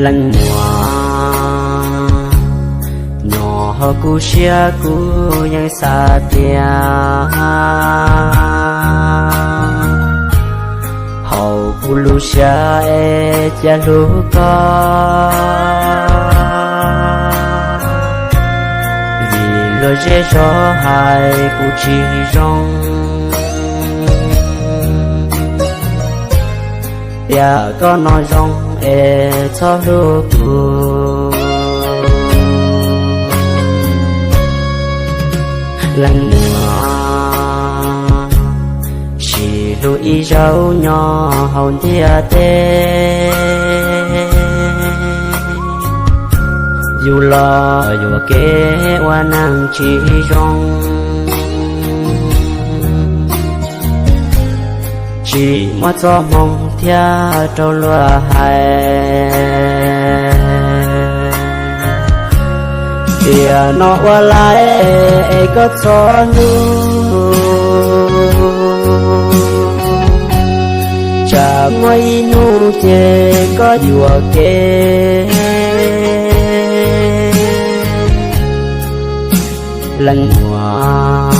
Leej muam, nyob hauv kuv siab kuv yeej xav tias hauv kuv lub siab es cia hlub koj, vim luag zej zog hais kuv tsis zoo. Tiam koj no zoo es txhob hlub kuv. Leej muam, sib hlub ib zaug nyob hauv ntiaj teb, yus los yuam kev ua neeg tsis zoo. Tsis muaj txoj hmoo thiab rau luag hais, tiam no ua lais es koj txhob hlub. Tsam muaj ib hnub ces koj yuam kev. Leej muam,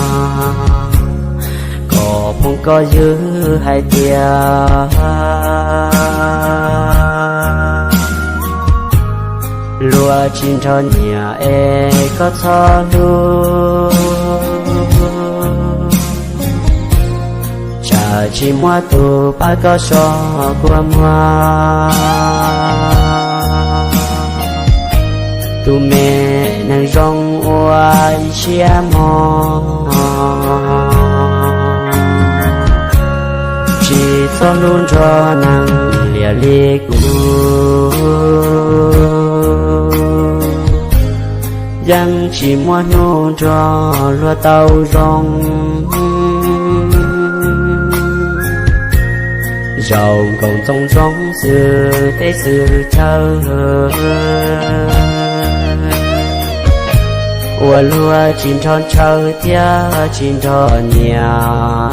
kom phooj koj ywg hais tias luag tsis nrog nyiam es koj txhob hlub. Tsam tsis muaj tus pab koj so kua muag. Tus me neeg zoo ua ib siab mog, tsis txhob hlub nrog neeg liam li kuv. Yeej tsis muaj hnub nrog luag tau zoo. Zaum nkaus ntxoov ntxoo xwb teb xwb chaw, ua luag tsis nrog ntshaw thiab tsis nrog nyiam.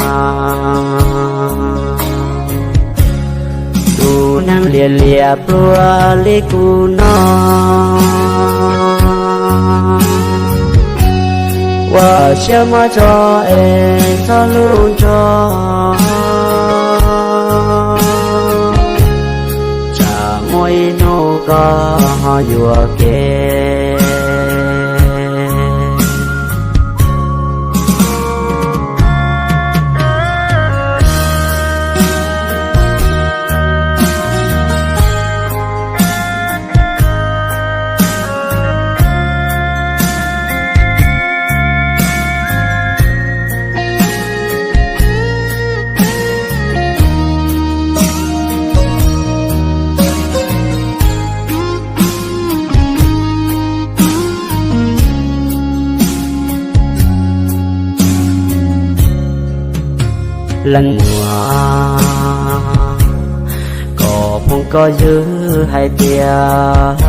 Tus neeg liam liam pluag li kuv no, ua siab muab tso es txhob hlub nrog. Tsam muaj ib hnub koj ho yuam kev. Leej muam, kom phooj koj ywg hais tias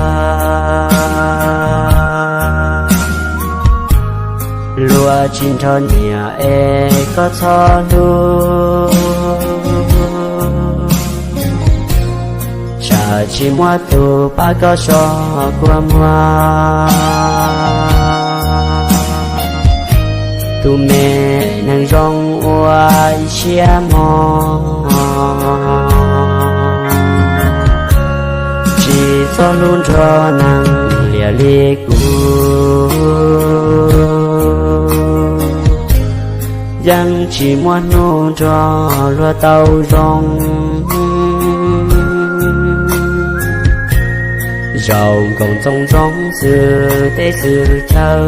luag tsis nrog nyiam es koj txhob hlub. Tsam tsis muaj tus pab koj so kua muag. Tus me neeg zoo ua ib siab mog, tsis txhob hlub nrog neeg liam li kuv. Yeej tsis muaj hnub nrog luag tau zoo. Zaum nkaus ntxoov ntxoo xwb teb xwb chaw,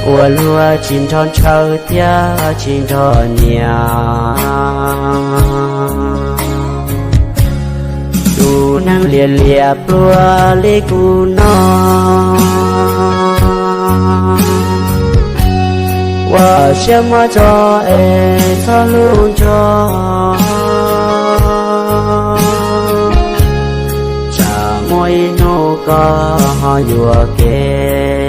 Ua luag tsis nrog ntshaw thiab tsis nrog nyiam, tus neeg liam liam pluag li kuv no, ua siab muab tso es txhob hlub ntsuag, tsam muaj ib hnub koj ho yuam kev.